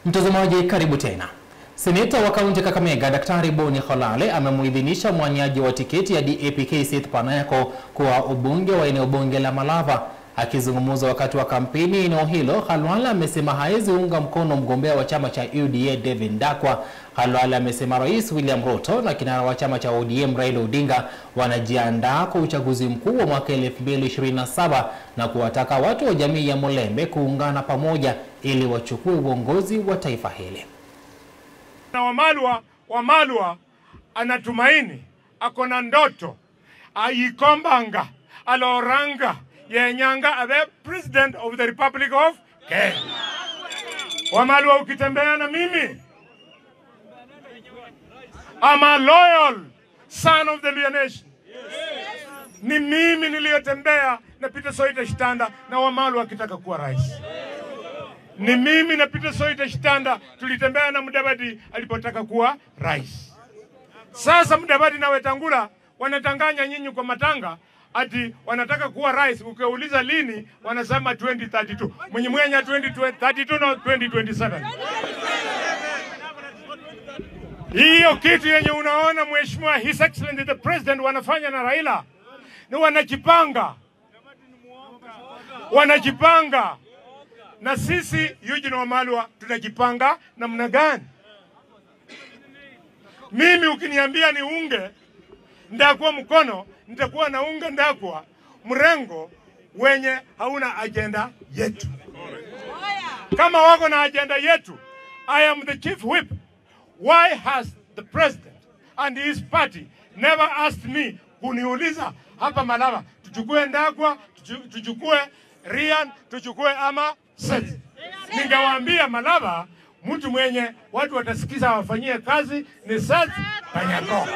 Mtazamaji, karibu tena. Seneta wa kaunti Kakamega Daktari Boni Khalwale amemuidhinisha mwaniaji wa tiketi ya DAP-K Seth Panyako kuwa ubunge wa eneo bunge la Malava. Akizungumza wakati wa kampeni eneo hilo, Khalwale amesema haezi unga mkono mgombea wa chama cha UDA David Ndakwa. Khalwale amesema Rais William Ruto na kinara wa chama cha ODM Raila Odinga wanajiandaa kwa uchaguzi mkuu wa mwaka 2027 na kuwataka watu wa jamii ya Mulembe kuungana pamoja ili wachukue uongozi wa taifa hili. Na Wamalwa anatumaini, akona ndoto, aikombanga, aloranga, yenyanga abe President of the Republic of Kenya. Wamalwa, ukitembea na mimi, I'm a loyal son of the Luhya Nation. Ni mimi niliyotembea na Peter Soita Shitanda na Wamalwa akitaka kuwa rais. Ni mimi na Peter Soita Shitanda tulitembea na Mudavadi alipotaka kuwa rais. Sasa Mudavadi na Wetangula wanatanganya nyinyi kwa matanga ati wanataka kuwa rais. Ukiuliza lini wanasema 2032. Mwenye mwenya 2032 na 2027. Hiyo kitu yenye unaona Mheshimiwa His Excellency the President wanafanya na Raila ni wanajipanga. Wanajipanga. Na sisi Eugene Wamalwa tunajipanga namna gani? Mimi ukiniambia niunge Ndakwa mkono, nitakuwa naunga Ndakwa mrengo wenye hauna agenda yetu. Kama wako na agenda yetu, I am the chief whip. Why has the president and his party never asked me kuniuliza hapa Malava tuchukue Ndakwa, tuchukue Rian, tuchukue ama Seth? Ningewaambia Malava mtu mwenye watu watasikiza wafanyie kazi ni Seth Panyako.